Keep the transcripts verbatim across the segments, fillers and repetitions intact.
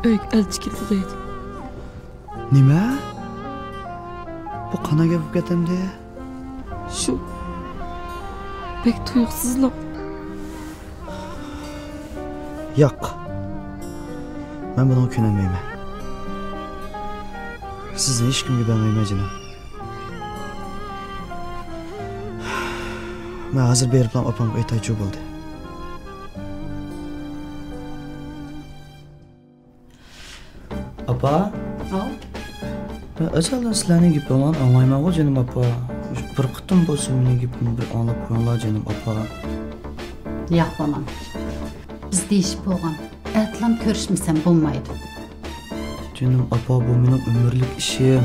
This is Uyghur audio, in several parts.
ئۆيگە ئەلچى كېلىدۇ دەيدۇ. نېمە؟ بۇ قانداق گەپ بولۇپ كەتتى ئەمدى؟ شۇ. بەك تۇيۇقسىزلا. ياق. مەن بۇنىڭغا كۆنەلمەيمەن. سىزنى ھېچكىمگە بەرمەيمەن، جېنىم. مەن ھازىر بېرىپلا ئاپامغا ئېيتايچۇ بولدى. ئاپا. ھاۋ؟ مەن ئەزەلدىن سىلەرنىڭ گېپىڭلارنى ئاڭلايمەنغۇ، جېنىم ئاپا. مۇشۇ بىر قېتىم بولسۇن مېنىڭ گېپىمنى بىر ئاڭلاپ قويۇڭلار، جېنىم ئاپا. ياق، بالام. بىز دېيىشىپ بولغان. ئەتىلام كۆرۈشمىسەم بولمايدۇ. جېنىم ئاپا، بۇ مېنىڭ ئۆمۈرلۈك ئىشىم.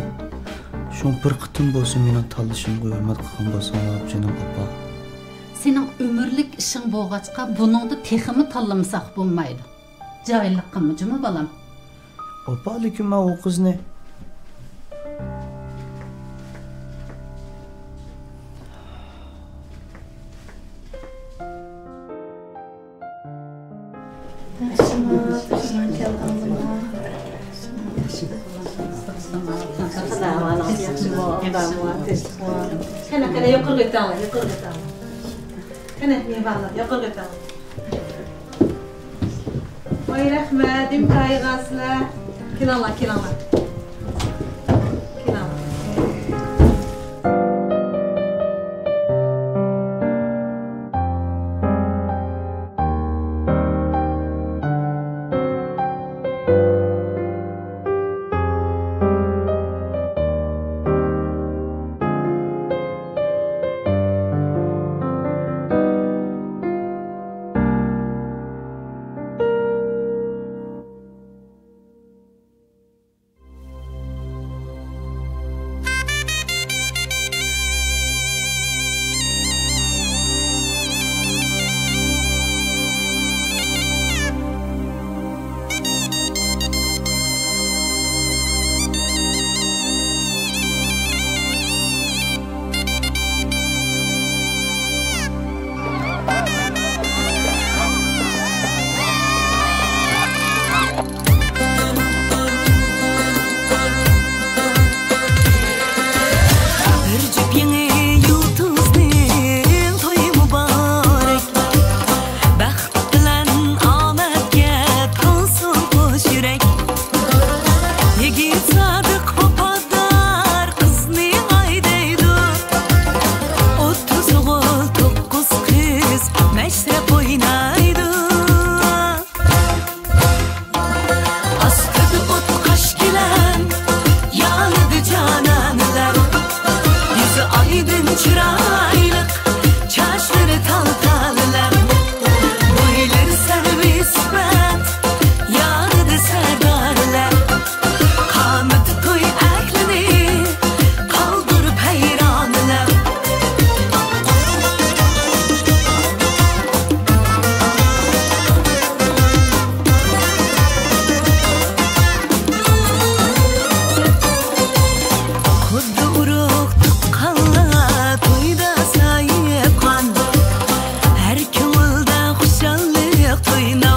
شۇڭا بىر قېتىم بولسۇن مېنىڭ تاللىشىمغا ھۆرمەت قىلغان بولساڭلار، جېنىم ئاپا. سېنىڭ ئۆمۈرلۈك ئىشىڭ بولغاچقا، بۇنىڭدا تېخىمۇ تاللىمىساق بولمايدۇ. جاھىللىق قىلما جۇمۇ، بالام. ئاپا، لېكىن مەن ئۇ قىزنى. قېنى، قېنى، يۇقىرىغا ئۆتۈڭلار، يۇقىرىغا ئۆتۈڭلار. قېنى، مېھمانلار، يۇقىرىغا ئۆتۈڭلار. ۋاي، رەھمەت، ئىمتىھانغا سىلەر. كېلىڭلار، كېلىڭلار. كېلىڭلار. بىر جۈپ يېڭى يۇلتۇزنىڭ تويى مۇبارەك. بەخت بىلەن ئامەتكە تولسۇن قوش يۈرەك. يىگىت سادىق ۋاپادار قىزنى ھەيدەيدۇ. ئوتتۇز ئوغۇل، توققۇز قىز مەشرەپ ئوينايدۇ. ئاستىدا ئوتقاش گىلەم، يانىدۇ جانانىلەر. يۈزى ئايدىن چىرايلىق، چاچلىرى تال-تالىلەر. بويلىرى سەرۋى سۈپەت، يانىدۇ سەردارىلەر. قامىتى توي ئەھلىنى قالدۇرۇپ ھەيرانىلەر. خۇددى ئۇرۇق تۇغقانلار تويدا ساھىبخان، ھەر كۆڭۈلدە خۇشاللىق توينا.